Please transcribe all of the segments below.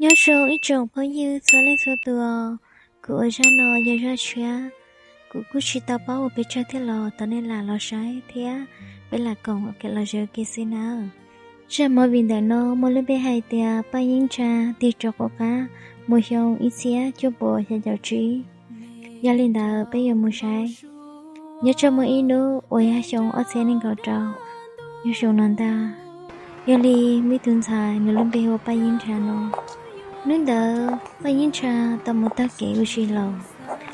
Nyob zoo ib tsoom phooj ywg txhua leej txhua tus, kuv ua zaj no yog zaj tshiab. Kuv kuj tsis tau paub ua pes tsawg thiab los thov nej lam los saib thiab peb lam koom los zov kev xwb nawb. Zaj movie ntawm no muaj lub npe hais tias Paj Yeeb Ntsha tig rov qab mus xyoo ib txhiab cuaj puas xya caum tsib. Yog li ntawd peb yuav mus saib. Nyob tsam muaj ib hnub uas yog xyoo ob txhiab nees nkaum rau, yog xyoo no ntag, yog li muaj ib tug ntxhais nws lub npe hu ua Paj Yeeb Ntsha no. Hnub ntawd Paj Yeeb Ntsha tau mus taug kev ua si los,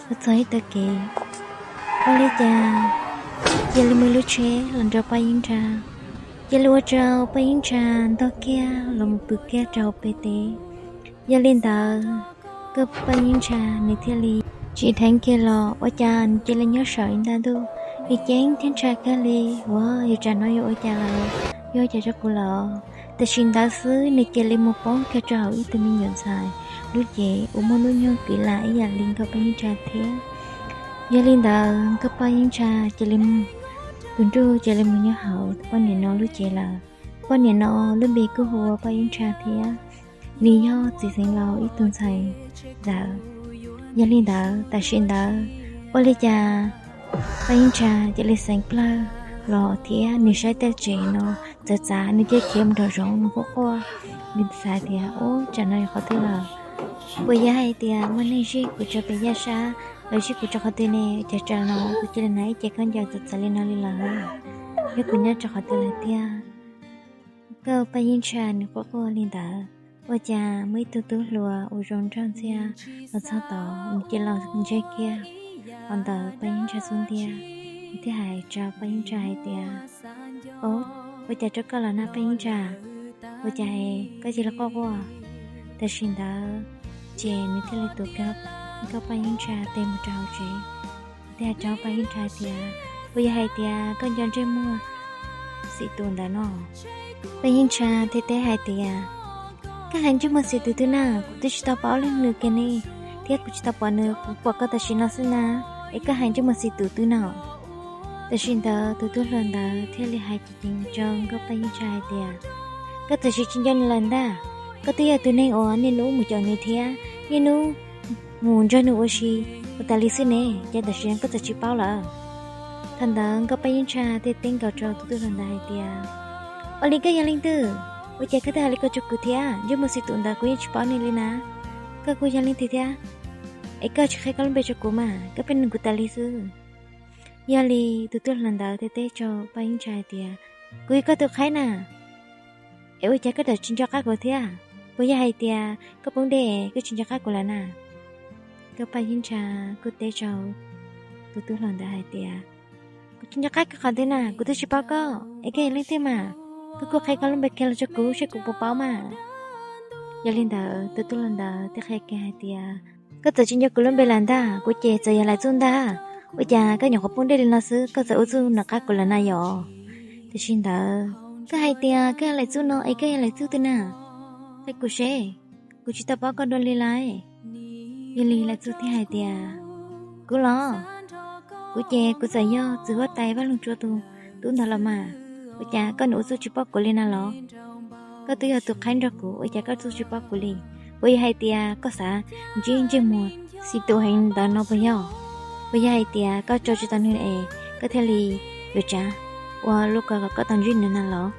los txog ib tav kev, ua li cas cia li muaj lub tsheb los nrog Paj Yeeb Ntsha, cia li ua rau Paj Yeeb Ntsha ntog kiag los mus pw kiag rau hauv pem teb. Yog li ntawd, koj Paj Yeeb Ntsha nws thiaj li tsim dheev kiag los ua cas nws cia li nyob saum ib nta ntuj, nws ceeb thiab ntshai kawg li. Ua yog tsam no yuav ua cas lawm, yuav ua cas rau kuv lawm? Tam sim ntawd xwb nws cia li mus poob kiag rau hauv ib tug me nyuam ntxhais lub cev uas muaj hnub nyoog kwv lam ib yam li nkauj Paj Yeeb Ntsha thiab. Yog li ntawd nkauj Paj Yeeb Ntsha cia li mus, tus nruj cia li mus nyob hauv tus poj niam no lub cev lawm. Poj niam no lub npe kuj hu ua Paj Yeeb Ntsha thiab, nws yog txiv xeev laus ib tug ntxhais ntawd. Yog li ntawd tam sim ntawd, ua li cas Paj Yeeb Ntsha cia li xeev plawg los thiab nws saib tej tsev no txawv txav, nws cia li khiav mus nraum zoov mus quaj quaj. Nws xav tias, ub, tsam no yog qhov twg lawm? Puas yog hais tias muaj neeg zij kuv rau pem yaj sab, los zij kuv rau qhov twg ne? Cas tsam no kuv cia li hnav ib ce khaub ncaws txawv txawv li no li lawm? Yog kuv nyob rau qhov twg lawm tiag? Nkauj Paj Yeeb Ntsha nws quaj quaj li ntawd, ua cas muaj ib tug tub hluas uas zoo nraug ntxiag los txog tod, nws cia li los ntseg kiag hauv ntawm Paj Yeeb Ntsha xub ntiag. Nws thiaj hais rau Paj Yeeb Ntsha hais tias, ub, ua cas rau koj los na Paj Yeeb Ntsha? Ua cas koj cia li quaj quaj? Tam sim ntawd ces nws thiaj li tuav kiag nkauj Paj Yeeb Ntsha tes mus rau hauv tsev. Nws thiaj hais rau Paj Yeeb Ntsha tias, puas yog hais tias koj nco ntsej muag xim tus ntawd no? Paj Yeeb Ntsha thiaj teb hais tias, koj hais ntsej muag xim tus twg na? Kuv twb tsis tau paub leej nws kiag ne, thiab kuv tsis tau pom nws, kuv pom koj tam sim no xwb na, es koj hais ntsej muag xim tus twg no? Tam sim ntawd tus tub hluas ntawd thiaj li hais ceev ceev rau nkauj Paj Yeeb Ntsha hais tias, koj txawm tsis tsis nco nws lawm ntag. Koj twb yog tus neeg uas niaj hnub mus caum nws thiab niaj hnub mus nrog nws ua si ua tas li xwb ne, cas tam sim no koj txawm tsis paub lawm? Thaum ntawd nkauj Paj Yeeb Ntsha thiaj teb nkaus rau tus tub hluas ntawd hais tias, ua li koj yog leej twg? Ua cas koj thiaj hais li ko rau kuv thiab? Ntsej muag xim tus ntawd kuv yeej tsis paub nws li na. Koj kuj yog leej twg thiab? Es koj tsis qhia koj lub npe rau kuv mas, koj pheej nug kuv tas li xwb. Yog li tus tub hluas ntawd thiaj teb rau Paj Yeeb Ntsha hais tias, kuv yog koj tus qhaib na. Es ua cas koj txawm tsis nco qab kuv thiab? Puas yog hais tias koj poob dej koj tsis nco qab kuv lawm na? Nkauj Paj Yeeb Ntsha kuj teb rau tus tub hluas ntawd hais tias, kuv tsis nco qab koj qhov twg na, kuv twb tsis paub koj, es koj yog leej twg mas? Koj kuj qhia koj lub npe kiag los rau kuv seb kuv puas paub mas. Yog li ntawd tus tub hluas ntawd thiaj qhia kiag hais tias, koj txawm tsis nco kuv lub npe lawm ntag, kuv ces txawm yog Laim Txuj ntag. Ua cas koj nyuam qhuav poob dej li no xwb koj txawm ua txuj nco qab kuv lawm na yom? Tam sim ntawd koj hais tias koj yog Laim Txuj no es koj yog Laim Txuj twg na? Qhia kuv seb, kuv tsis tau paub koj dua li lawm. Yog li Laim Txuj thiaj hais tias, kuv los, kuv ces kuv txawm yog txiv huab tais Vaj Loog Tsua tus tub ntawd los mas. Ua cas koj nws ua txuj tsis paub kuv li na los? Koj twb yog tus qhaib nrog kuv, ua cas koj txuj tsis paub kuv li? Puas yog hais tias koj xav ntsib ntsej muag xim tus heev ntawd no puas yog? Puas yog hais tias koj tso tsis tau nws es koj thiaj li yuav tsav ua lub ko kom koj tau ntsib nws na los?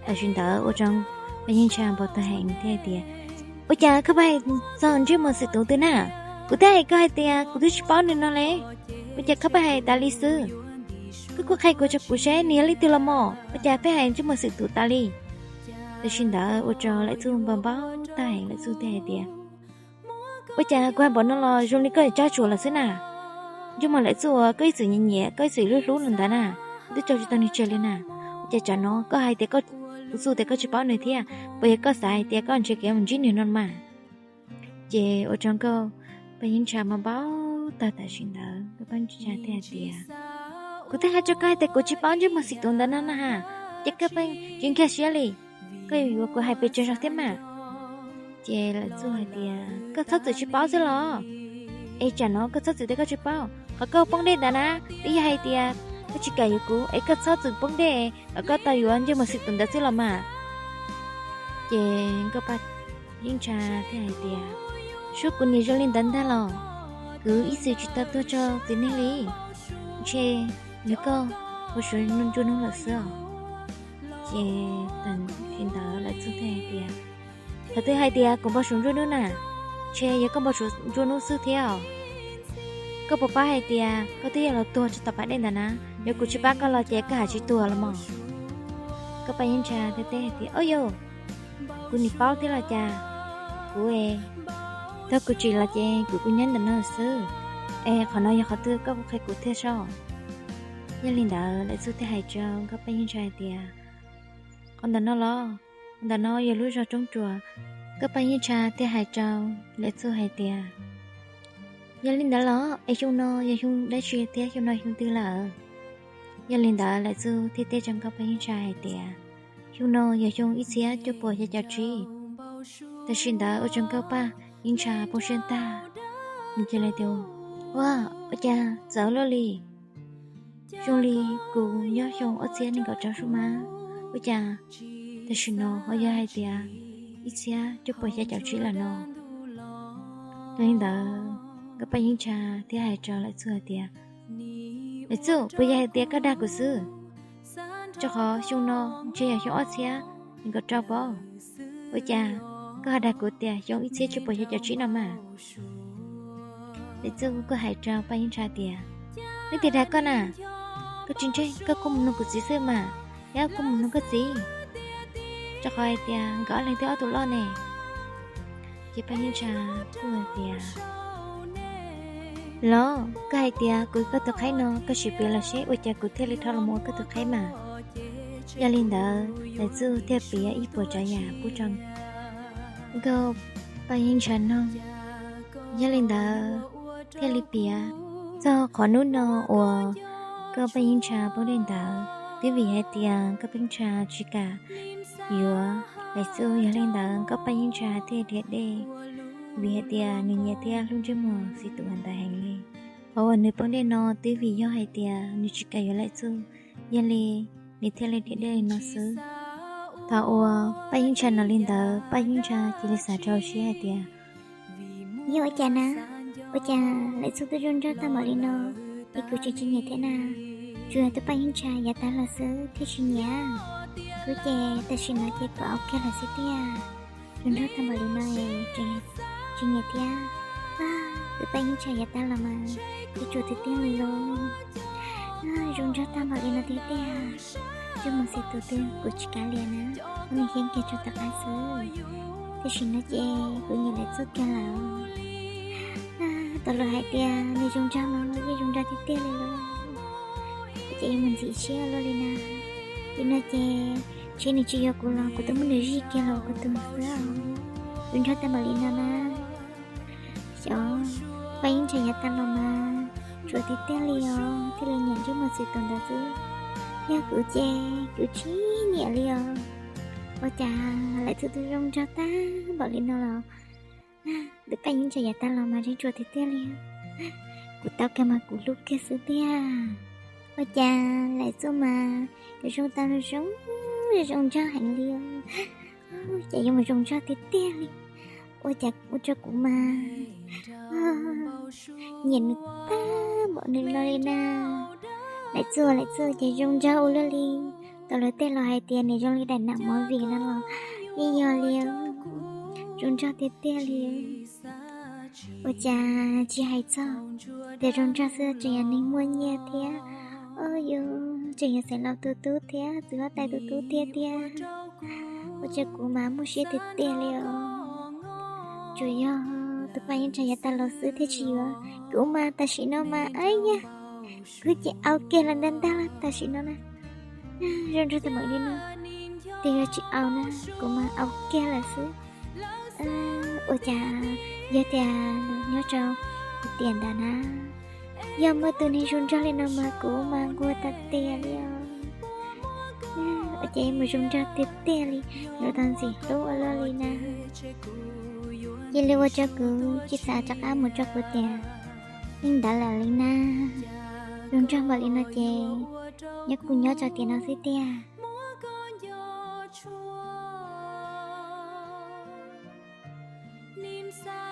Tam sim ntawd ua rau Paj Yeeb Ntsha npau taws heev thiaj hais tias, ua cas koj pheej hais txog ntsej muag xim tus twg na? Kuv twb hais koj hais tias kuv twb tsis paub nws no li, ua cas koj pheej hais tas li xwb? Koj kuj qhia kuv rau kuv seb nws yog leej twg los mas, ua cas pheej hais ntsej muag xim tus tas li? Tam sim ntawd ua rau Laim Txuj npau npau taws heev, Laim Txuj thiaj hais tias, ua cas kuv hais npaum no los zoo li koj tsab tsuam lawm xwb na? Ntsej muag Laim Txuj uas koj ib txwm nyiam nyiam, koj ib txwm hlub hlub no ntawd na, kuv twb tso tsis tau nws tseg li na. Ua cas tsam no koj hais tias koj ua txuj tias koj tsis paub nws thiab? Puas yog koj xav hais tias koj nrhiav kev mus ntsib nws no mas? Ces ua rau nkauj Paj Yeeb Ntsha mas npau taws tam sim ntawd, nkauj Paj Yeeb Ntsha thiaj hais tias, kuv twb hais rau koj hais tias kuv tsis paub ntsej muag xim tus ntawd no na ha, ces koj pheej tsis nkag siab li, koj yuav yuav kuv hais pes tsawg zaus thiab mas? Ces Laim Txuj hais tias, koj txhob txwm tsis paub xwb los? Es tsam no koj txhob txwm tias koj tsis paub, qhov koj poob dej ntawd na, twb yog hais tias koj tsis kam yuav kuv es koj txhob txwm poob dej kom koj tau yuav ntsej muag xim tus ntawd xwb los mas. Ces nkauj Paj Yeej Ntsha thiaj hais tias, sub, kuv niam zoo li ntawd ntag los? Kuv ib txwm tsis tau tuag rau txiv neej li. Ntshe yog koj ua suav ntsua hnub lawm xwb os. Ces tam sim ntawd Lawv Txuj thiaj hais tias, thaum twg hais tias kuv npau suav ntsua hnub na? Ntshe yog koj npau suav ntsua hnub xwb thiab os. Koj puas paub hais tias koj twb yuav los tuag rau tom pas dej ntawd na? Yog kuv tsis pab koj los ces koj haj tsis tuag los mas. Nkauj Paj Yeej Ntsha thiaj teb hais tias, o yau, kuv nim paub thiab los cas. Kuv, thaum kuv tsim los ces kuv kuj nyob ntawm no xwb. Es qhov no yog qhov twg koj kuj qhia kuv thiab soj. Yog li ntawd Lawv Txuj thiaj hais rau Nkauj Paj Yeej Ntsha hais tias, qhov ntawm no los? Qhov ntawm no yog lub zos Roob Ruas. Nkauj Paj Yeej Ntsha thiaj hais rau Lawv Txuj hais tias, yog li ntawd los es xyoo no yog xyoo dab tsi thiab xyoo no xyoo twg lawm? Yog li ntawd Lawv Txuj thiaj teb rau Nkauj Paj Yeej Ntsha hais tias, xyoo no yog xyoo ib txhiab cuaj puas xya caum tsib. Tam sim ntawd ua rau Nkauj Paj Yeej Ntsha poob siab tag, nws cia li tias, ua, ua cas txawv luaj li. Zoo li kuv nyob xyoo ob txhiab nees nkaum rau sub mas, ua cas tam sim no ho yog hais tias ib txhiab cuaj puas xya caum tsib lawm no. Yog li ntawd Nkauj Paj Yeej Ntsha thiaj hais rau Lawv Txuj hais tias, Lawv Txuj, puas yog hais tias koj dag kuv xwb? Rau qhov xyoo no ntshe yog xyoo ob txhiab nees nkaum rau pob. Ua cas koj ho dag kuv tias xyoo ib txhiab cuaj puas xya caum tsib no mas? Lawv Txuj kuj hais rau Paj Yeej Ntsha tias, leej twg dag koj na? Koj tsis ntseeg koj kuj mus nug kuv txiv xwb mas, thiab kuj mus nug koj txiv, rau qhov hais tias nkawd ob leeg twb ob tug loj ne. Ces Paj Yeej Ntsha kuj hais tias, los koj hais tias kuv koj tus qhaib no koj sim piav los seb ua cas kuv thiaj li dhau los mus ua koj tus qhaib mas. Yog li ntawd Lawv Txuj thiaj piav ib puas tsav yam pub rau Nkauj Paj Yeej Ntsha mloog. Yog li ntawd thiaj li piav txog qhov hnub no uas Nkauj Paj Yeej Ntsha poob dej ntawd, twb vim hais tias Nkauj Paj Yeej Ntsha tsis kam yuav Lawv Txuj. Yog li ntawd Nkauj Paj Yeej Ntsha thiaj dhia dej, vim hais tias nws nyiam thiab hlub ntsej muag Xib Tuam ntawd heev li. Qhov uas nws poob dej no twb vim yog hais tias nws tsis kam yuav Lawv Txuj, yog li nws thiaj li dhia dej li no xwb. Thaum uas Paj Yeej Ntsha hnov li ntawd, Paj Yeej Ntsha cia li xav rau hauv siab hais tias, yog ua cas na, ua cas Lawv Txuj twb zoo nraug tag npaum li no es kuv tseem tsis nyiam thiab na? Tsuas yog tus Paj Yeej Ntsha yav tas los xwb thiaj tsis nyiam. Kuv ces tam sim no ces kuv au kiag lawm xwb tiag. Zoo nraug tag npaum li no es tseem tsis nyiam thiab. Tus Paj Yeej Ntsha yav tas los mas kuv tsuas tiag tiag li los. Zoo nraug tag npaum li no tiag tiag. Ntsej muag Xib Tuam twg kuv tsis kav liam na, muab nws hiab kiag rau tom qab xwb. Tam sim no ces kuv nyiam Lawv Txuj kiag lawm. Tau luag hais tias nws zoo nraug no yeej zoo nraug tiag tiag li los, ces yuav mus ntxim siab luaj li na. Li no ces ntshe nws tsis yuav kuv los kuv twb muab nws zij kiag los kuv tus xwb. Zoo nraug tag npaum li no na. Xyov, Paj Yeej Ntsha yav tas los mas tsuas tiag tiag li os thiaj li nyiam ntsej muag Xib Tuam ntawd xwb. Yog kuv ces kuv tsis nyiam li os. Ua cas Lawv Txuj twb zoo nraug tag npaum li no los, tus Paj Yeej Ntsha yav tas los mas yeej tsuas tiag tiag li. Kuv tau kiag mas kuv hlub kiag xwb tiag. Ua cas Lawv Txuj mas yuav zoo tau zoo, zoo nraug heev li os. Ces yuav mus zoo nraug tiag tiag li. Ua cas ua rau kuv mas nyiam nws tag npaum li no li na. Lawv Txuj, Lawv Txuj ces zoo nraug ua luaj li. Tau luag tej los hais tias nws zoo li daim nam movie no los yeej yog li. Zoo nraug tiag tiag li. Ua cas tsis hais txog tias zoo nraug xwb, tseem yog neeg muaj nyiaj thiab. Yus tseem yog xeem laus tus tub thiab txiv huab tais tus tub thiab tiag. Ua cas kuv mas muaj siab tiag tiag li os. Tsuas yog tus Paj Yeej Ntsha yav tas los xwb thiaj tsis yuav. Kuv mas tam sim no mas, ab yag, kuv ces au kiag lawm ntag ntag tam sim no na. Zoo nraug tag npaum li no, twb yog tsis au na, kuv mas au kiag lawm xwb. Ua cas yog tias nyob rau kuv tiam ntawd na, yog muaj tus neeg zoo nraug li no mas kuv mas nquag tag tiag li os. Ua cas yuav mus zoo nraug tiag tiag li, yuav tau ntxim hlub ua luaj li na. Cia li ua rau kuv tsis xav rov qab mus rau kuv tiam neeg ntawd lawm li na. Zoo nraug npaum li no ces nyob kuv nyob rau tiam no xwb tiag. xa